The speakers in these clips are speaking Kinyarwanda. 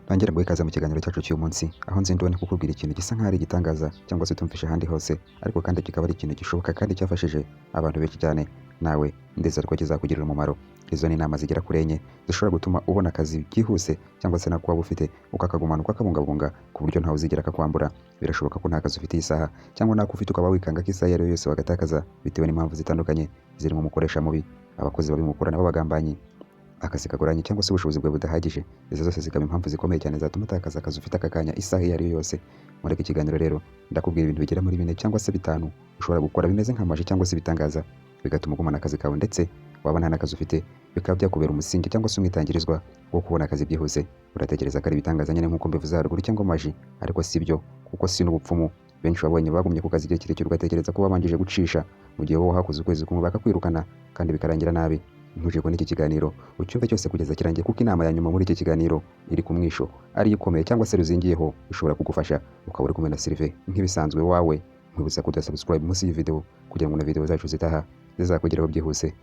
Nongere nguhe ikaze mu kiganiro cyacu cy'uyu munsi, aho nzinduwe no kukubwira ikintu gisa nk'aho ari igitangaza cyangwa se utumvishe ahandi hose, ariko kandi kikaba ari ikintu gishoboka kandi cyafashije abantu benshi cyane. Nawe ndizera ko kizakugirira umumaro. Izo ni inama zigera kuri enye zishobora gutuma ubona akazi byihuse, cyangwa se nako waba ufite ukakagumana, ukakabungabunga ku buryo ntawe uzigera akakwambura. Birashoboka ko nta kazi ufite iyi saha, cyangwa nako ufite ukaba wikanga ko isaha iyo ari yo yose wagatakaza bitewe n'impamvu zitandukanye zirimo umukoresha mubi, abakozi babi mukorana b'abagambanyi, akazi kagoranye, cyangwa se ubushobozi bwawe budahagije. Izo zose zikaba impamvu zikomeye cyane zatuma utakaza akazi ufite aka kanya isaha iyo ari yo yose. Muri iki kiganiro rero ndakubwira ibintu bigera muri bine cyangwa se bitanu ushobora gukora bimeze nk'amaji cyangwa se ibitangaza, bigatuma ugumana akazi kawe, ndetse waba nta n'akazi ufite bikaba byakubera umusingi cyangwa se umwitangirizwa wo kubona akazi byihuse. Uratekereza ko ari ibitangaza nyine nk'uko mbivuze haruguru, cyangwa amaji, ariko si byo, kuko si n'ubupfumu. Benshi wabonye bagumye ku kazi igihe kirekire ugatekereza ko babanjije gucisha, mu gihe wowe wahakoze ukwezi kumwe bakakwirukana kandi bikarangira nabi. Ntujegwe n'iki kiganiro, ucyumve cyose kugeza kirangiye, kuko inama ya nyuma muri iki kiganiro iri ku mwisho ariyo ikomeye cyangwa se ruzingiyeho ishobora kugufasha. Ukaba uri kumwe na Sylvain nk'ibisanzwe wawe. Nkwibutsa kuda subscribe munsi y'iyi video kugira ngo na video zacu zitaha zizakugeraho byihuse.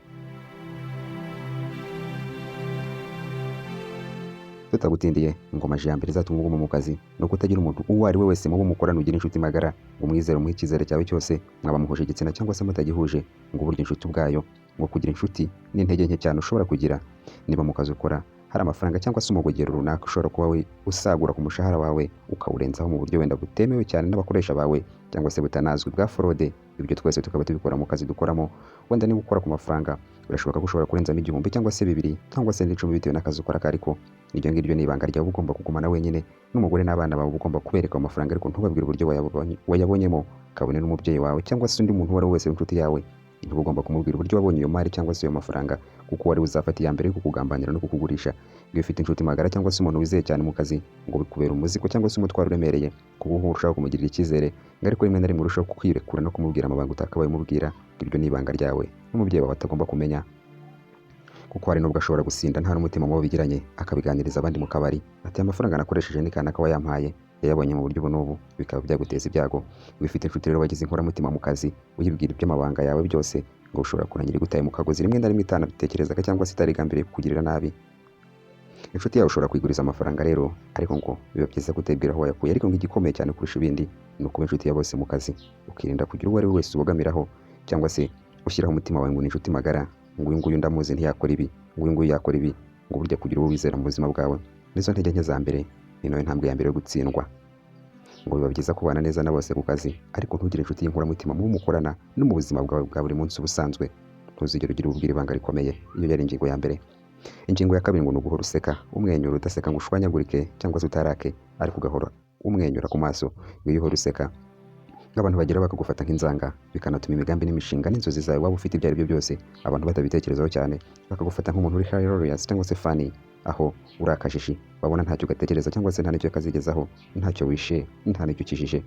Tutagutindiye, ngo maji ya mbere izatuma uguma mu kazi ni ukutagira umuntu uwo ari we wese mubo mukorana ugira inshuti magara ngo umwizere, umuhe icyizere cyawe cyose, mwaba muhuje igitsina cyangwa se mutagihuje. Ngo burya inshuti ubwayo, ngo kugira inshuti ni intege nke cyane ushobora kugira. Niba mu kazi ukora hari amafaranga cyangwa se umugogero runaka ushobora kuba we usagura ku mushahara wawe, ukawurenzaho mu buryo wenda butemewe cyane n'abakoresha bawe cyangwa se butanazwi bwa forode, ibyo twese tukaba tubikora mu kazi dukoramo. Wenda niba ukora ku mafaranga, birashoboka ko ushobora kurenzamo 1000 cyangwa se 2 cyangwa se n'10 bitewe n'akazi ukora kariko. Iryo ngiryo ni ibanga ryawe uba ugomba kugumana wenyine n'umugore n'abana bawe. Uba ugomba kubereka ayo mafaranga, ariko ntubabwire uburyo wayabonyemo, kabone n'umubyeyi wawe cyangwa se undi muntu uwo ari we wese w'inshuti yawe. Ntuba ugomba kumubwira uburyo wabonye iyo mari cyangwa se ayo mafaranga, kuko wari uzafata iya mbere yo kukugambanira no kukugurisha. Iyo ufite inshuti magara cyangwa se umuntu wizeye cyane mu kazi, ngo bikubera umuzigo cyangwa se umutwaro uremereye, kuko uba urushaho kumugirira icyizere, ngo ariko rimwe na rimwe urushaho kwirekura no kumubwira amabanga utakabaye umubwira. Iryo ni ibanga ryawe n'umubyeyi wawe atagomba kumenya, kuko hari n'ubwo ashobora gusinda nta n'umutima mubi bigiranye, akabiganiriza abandi mu kabari ati: "Amafaranga nakoresheje ni kanaka wayampaye, yayabonye mu buryo ubu n'ubu," bikaba byaguteza ibyago. Iyo ufite inshuti rero wagize inkoramutima mu kazi, uyibwira iby'amabanga yawe byose, ngo ushobora kurangira igutaye mu kagozi rimwe na rimwe itanabitekerezaga cyangwa se itarigambiriye kukugirira nabi. Inshuti yawe ushobora kuyiguriza amafaranga rero, ariko ngo biba byiza kutibwira aho wayakuye. Ariko ngo igikomeye cyane kurusha ibindi ni ukuba inshuti ya bose mu kazi, ukirinda kugira uwo ari we wese ubogamiraho cyangwa se ushyiraho umutima wawe ngo ni inshuti magara, ngo uyu nguyu ndamuzi ntiyakora ibi, ngo uyu nguyu yakora ibi. Ngo burya kugira uwo wizera mu buzima bwawe nizo ntege nke za mbere, ni nayo ntambwe ya mbere yo gutsindwa. Ngo biba byiza kubana neza na bose ku kazi, ariko ntugire inshuti y'inkoramutima mu bo mukorana no mu buzima bwawe bwa buri munsi ubusanzwe. Ntuzigere ugira ubwira ibanga rikomeye. Iyo yari ingingo ya mbere. Ingingo ya kabiri ngo ni uguhora useka, umwenyura, udaseka ngo ushwanyagurike cyangwa se utarake, ariko ugahora umwenyura ku maso. Ngo iyo uhora useka, nk'abantu bagera bakagufata nk'inzanga, bikanatuma imigambi n'imishinga n'inzozi zawe waba ufite ibyo ari byo byose abantu batabitekerezaho cyane, bakagufata nk'umuntu uri hilarious cyangwa se funny, aho uri akajiji babona ntacyo ugatekereza cyangwa se nta n'icyo kazigezaho, ntacyo wishe, nta n'icyo ukijije.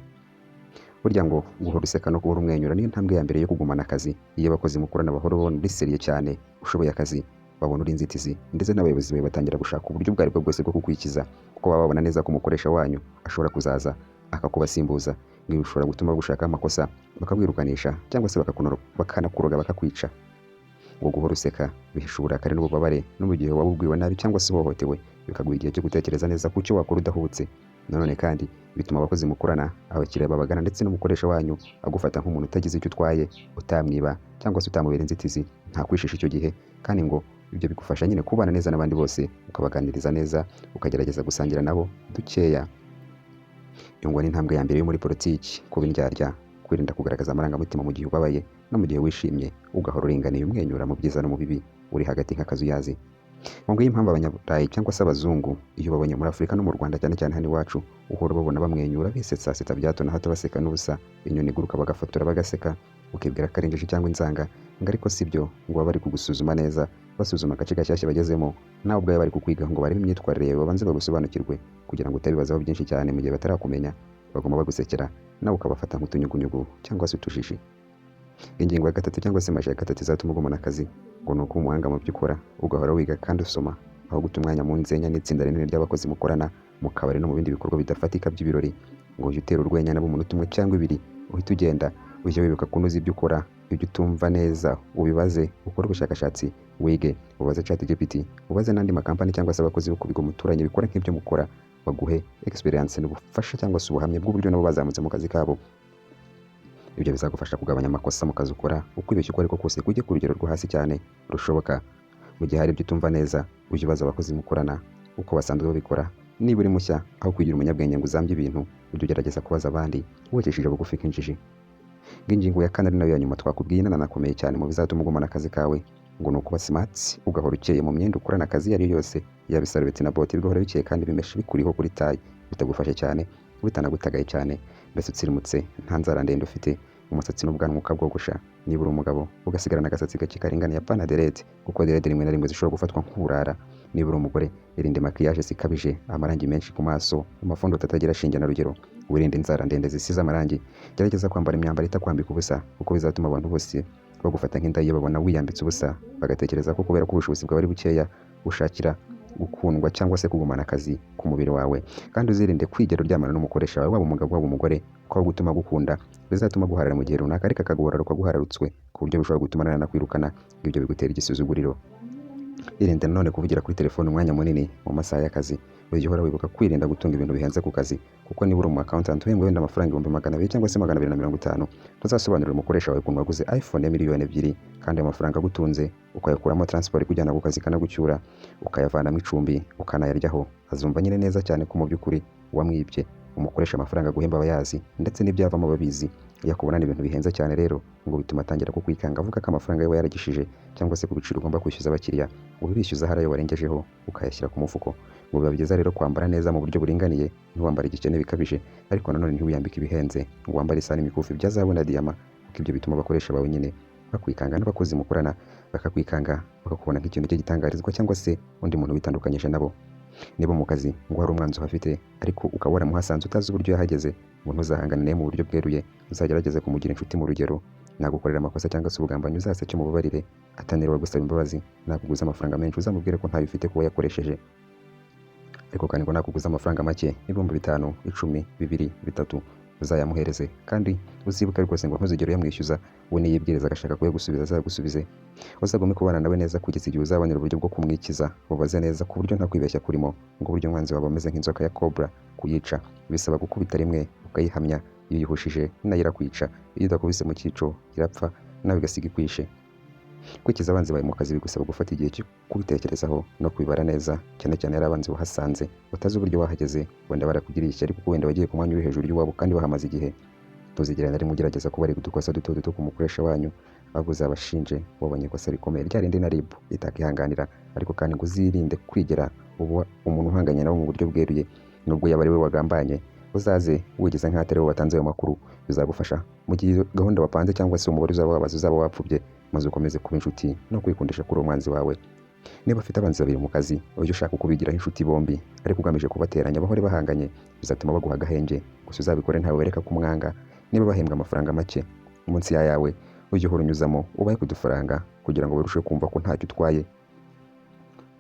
Burya ngo guhora useka no guhora umwenyura niyo ntambwe ya mbere yo kugumana akazi. Iyo abakozi mukorana bahora babona uri sérieux cyane, ushoboye akazi, babona uri inzitizi, ndetse n'abayobozi bawe batangira gushaka uburyo ubwo aribwo bwose bwo kukwikiza, kuko baba babona neza ko umukoresha wanyu ashobora kuzaza akakubasimbuza. Ibi bishobora gutuma bagushakaho amakosa, bakabwirukanisha cyangwa se bakanakuroga, bakakwica. Ngo guhora useka bihisha uburakari n'ububabare, no mu gihe waba ubwiwe nabi cyangwa se uhohotewe, bikaguha igihe cyo gutekereza neza ku cyo wakora udahubutse. Nanone kandi bituma abakozi mukorana, abakiriya babagana, ndetse n'umukoresha wanyu agufata nk'umuntu utagize icyo utwaye, utamwiba cyangwa se utamubera inzitizi, nta kwishisha icyo gihe. Kandi ngo ibyo bigufasha nyine kubana neza n'abandi bose, ukabaganiriza neza, ukagerageza gusangira nabo dukeya. Iyo ngo ni intambwe ya mbere yo muri politiki, kuba indyarya, kwirinda kugaragaza amarangamutima mu gihe ubabaye no mu gihe wishimye, ugahora uringaniye, umwenyura mu byiza no mu bibi, uri hagati nk'akazuyazi. Ngo ngiyo impamvu Abanyaburayi cyangwa se abazungu, iyo babonye muri Afurika no mu Rwanda, cyane cyane hano iwacu, uhora babona bamwenyura, bisetsa setsa bya hato na hato, baseka n'ubusa, inyoni iguruka bagafotora bagaseka, ukibwira ko ari injiji cyangwa inzanga. Ngo ariko si byo, ngo baba bari kugusuzuma neza, basuzuma agace gashyashya bagezemo, nawe ubwawe bari kukwiga, ngo barebe imyitwarire yawe, babanze bagusobanukirwe, kugira ngo utabibazaho byinshi cyane mu gihe batarakumenya. Baguma bagusekera, nawe ukabafata nk'utunyugunyugu cyangwa se utujiji. Ingingo ya gatatu cyangwa se maji ya gatatu izatuma ugumana akazi ngo ni ukuba umuhanga mu byo ukora, ugahora wiga kandi usoma, aho guta umwanya mu nzenya n'itsinda rinini ry'abakozi mukorana mu kabari no mu bindi bikorwa bidafatika by'ibirori. Ngo ujye utera urwenya nabo umunota umwe cyangwa ibiri, uhite ugenda. Ujye wibuka kunoza ibyo ukora. Ibyo utumva neza ubibaze, ukore ubushakashatsi, wige, ubaze ChatGPT, ubaze n'andi makampani cyangwa se abakozi bo ku bigo muturanye bikora nk'ibyo mukora, baguhe experience n'ubufasha cyangwa se ubuhamya bw'uburyo nabo bazamutse mu kazi kabo. Ibyo bizagufasha kugabanya amakosa mu kazi ukora, ukwibeshya uko ariko kose kujye ku rugero rwo hasi cyane rushoboka. Mu gihe hari ibyo utumva neza, ujye ubaza abakozi mukorana uko basanzwe babikora. Niba uri mushya, aho kwigira umunyabwenge ngo uzambye ibintu, ujye ugerageza kubaza abandi wicishije bugufi nk'injiji. Ng'ingingo ya kane, ari nayo ya nyuma twakubwiye, inanakomeye cyane mu bizatuma ugumana akazi kawe, ngo ni ukuba smart, ugahora ukeye mu myenda ukorana akazi iyo ari yo yose, yaba isarubeti na bote, bigahora bikeye kandi bimeshe bikuriho kuri taille, bitagufashe cyane, bitanagutagaye cyane, mbese utsirimutse, nta nzara ndende ufite. Umusatsi n'ubwanwa ukabwogosha niba uri umugabo, ugasigarana agasatsi gake karinganiye, apana dread, kuko dread rimwe na rimwe zishobora gufatwa nk'uburara. Niba uri umugore, irinde maquillage zikabije, amarangi menshi ku maso, amafondo atagira shinge na rugero. Wirinde inzara ndende zisize amarangi. Gerageza kwambara imyambaro itakwambika ubusa, kuko bizatuma abantu bose bagufata nk'inda iyo babona wiyambitse ubusa, bagatekereza ko kubera ko ubushobozi bwawe ari bukeya ushakira gukundwa cyangwa se kugumana akazi ku mubiri wawe. Kandi uzirinde kwigera uryamana n'umukoresha wawe, waba umugabo waba umugore, kuko aho gutuma agukunda bizatuma aguharara mu gihe runaka, ariko akaguharara ukaguhararutswe, ku buryo bishobora gutuma ananakwirukana. Ibyo bigutera igisuzuguriro. Irinde nanone kuvugira kuri telefone umwanya munini mu masaha y'akazi. Ujye uhora wibuka kwirinda gutunga ibintu bihenze ku kazi, kuko niba uri umu accountant uhembwa wenda amafaranga 200,000 cyangwa se 250,000, ntuzasobanurira umukoresha wawe ukuntu waguze iPhone ya 2 miliyoni kandi ayo mafaranga agutunze ukayakuramo transport ikujyana ku kazi ikanagucyura, ukayavanamo icumbi, ukanayaryaho. Azumva nyine neza cyane ko mu by'ukuri wamwibye. Umukoresha amafaranga aguhemba aba ayazi, ndetse n'ibyavamo ababizi. Iyo akubonana ibintu bihenze cyane rero, ngo bituma atangira kukwikanga, avuga ko amafaranga ye wayaragishije, cyangwa se ku biciro ugomba kwishyuza abakiriya ubibishyuza hari ayo warengejeho ukayashyira ku mufuko. Ngo biba byiza rero kwambara neza mu buryo buringaniye, ntiwambare igikene bikabije, ariko nanone ntiwiyambike ibihenze ngo wambare isaha n'imikufi bya zahabu na diyama, kuko ibyo bituma abakoresha bawe nyine bakwikanga, n'abakozi mukorana bakakwikanga, bakakubona nk'ikintu cy'igitangarizwa cyangwa se undi muntu witandukanyije nabo. Niba mu kazi ngo hari umwanzi uhafite, ariko ukaba waramuhasanze utazi uburyo yahageze, ngo ntuzahangane nawe mu buryo bweruye. Uzagerageze kumugira inshuti mu rugero. Nagukorera amakosa cyangwa se ubugambanyi, uzaseke umubabarire ataniriwe gusaba imbabazi. Nakuguza amafaranga menshi, uzamubwire ko ntayo ufite kuba yakoresheje. Ariko kandi ngo nakuguza amafaranga make, 5,000, 10, 2, 3, uzayamuhereze, kandi uzibuke rwose ngo ntuzigere uyamwishyuza. We niyibwiriza agashaka kuyagusubiza, azagusubize. Uzagume kubana nawe neza kugeza igihe uzabonera uburyo bwo kumwikiza bubaze neza, ku buryo nta kwibeshya kurimo. Ngo uburyo umwanzi wawe ameze nk'inzoka ya cobra, kuyica bisaba gukubita rimwe ukayihamya. Iyo uyihushije nayo irakwica. Iyo udakubise mu cyico irapfa, nawe igasiga ikwishe. Kwikiza abanzi bawe mu kazi bigusaba gufata igihe cyo kubitekerezaho no kubibara neza, cyane cyane ari abanzi wahasanze utazi uburyo wahageze, wenda barakugiriye ishyari kuko wenda wagiye ku mwanya uri hejuru y'uwabo kandi bahamaze igihe. Ntuzigere na rimwe ugerageza kubarega udukosa duto duto ku mukoresha wanyu, ahubwo uzabashinje wabonye ikosa rikomeye, rya rindi na RIB itakihanganira. Ariko kandi ngo uzirinde kwigera uba umuntu uhanganye nabo mu buryo bweruye, nubwo yaba ari we wagambanye. Uzaze wigize nk'aho atari wowe watanze ayo makuru. Bizagufasha mu gihe gahunda wapanze cyangwa se umubare uzaba wabaze uzaba wapfubye, maze ukomeze kuba inshuti no kwikundisha kuri uwo mwanzi wawe. Niba ufite abanzi babiri mu kazi, ujye ushaka uko ubigiraho inshuti bombi, ariko ugamije kubateranya bahore bahanganye. Bizatuma baguha agahenge. Gusa uzabikore ntawe wereka ko umwanga. Niba bahembwa amafaranga make munsi yawe, ujye uhora unyuzamo ubahe ku dufaranga kugira ngo barusheho kumva ko ntacyo utwaye.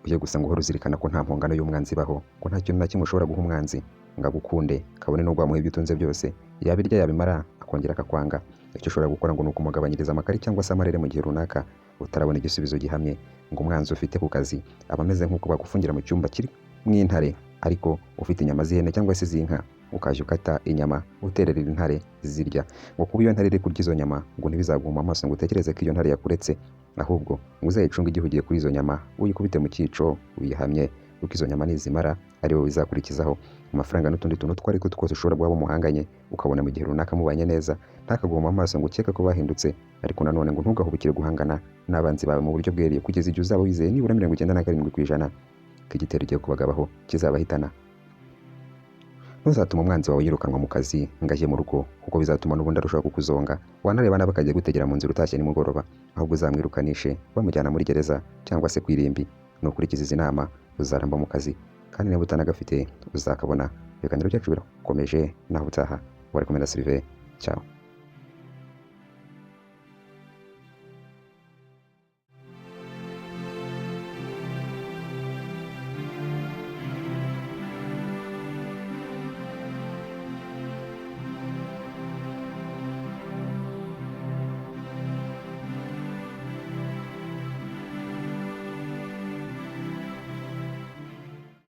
Ujye gusa ngo uhore uzirikana ko nta mpongano y'umwanzi ibaho, ko nta kintu na kimwe ushobora guha umwanzi ngo agukunde, kabone n'ubwo wamuha ibyo utunze byose, yabirya yabimara akongera akakwanga. Icyo ushobora gukora ngo ni ukumugabanyiriza amakari cyangwa se amarere mu gihe runaka utarabona igisubizo gihamye. Ngo umwanzi ufite ku kazi aba ameze nk'uko bagufungira mu cyumba kiri mu intare, ariko ufite inyama z'ihene cyangwa se z'inka, ukajya ukata inyama utererera intare zirya. Ngo kuba iyo ntare iri kurya izo nyama, ngo ntibizaguhuma amaso ngo utekereze ko iyo ntare yakuretse, ahubwo ngo uzayicunge igihe ugiye kuri izo nyama, uyikubite mu cyico uyihamye, kuko izo nyama nizimara ari wowe bizakurikizaho. Amafaranga n'utundi tuntu utwo ari two twose ushobora guha abo muhanganye, ukabona mu gihe runaka mubanye neza, ntakaguhuma amaso ngo ukeke ko bahindutse. Ariko nanone ngo ntugahubukire guhangana n'abanzi bawe mu buryo bweruye kugeza igihe uzaba wizeye nibura 97% ko igitero ugiye kubagabaho kizabahitana. Ntuzatuma umwanzi wawe yirukanwa mu kazi ngo ajye mu rugo, kuko bizatuma n'ubundi arushaho kukuzonga, wanareba nabi akajya gutegera mu nzira utashye nimugoroba. Ahubwo uzamwirukanishe bamujyana muri gereza cyangwa se ku irimbi. Nukurikiza izi nama, uzaramba mu kazi, kandi niba utanagafite uzakabona. Ibiganiro byacu birakomeje, naho utaha. Wari kumwe na Sylvain. Ciao.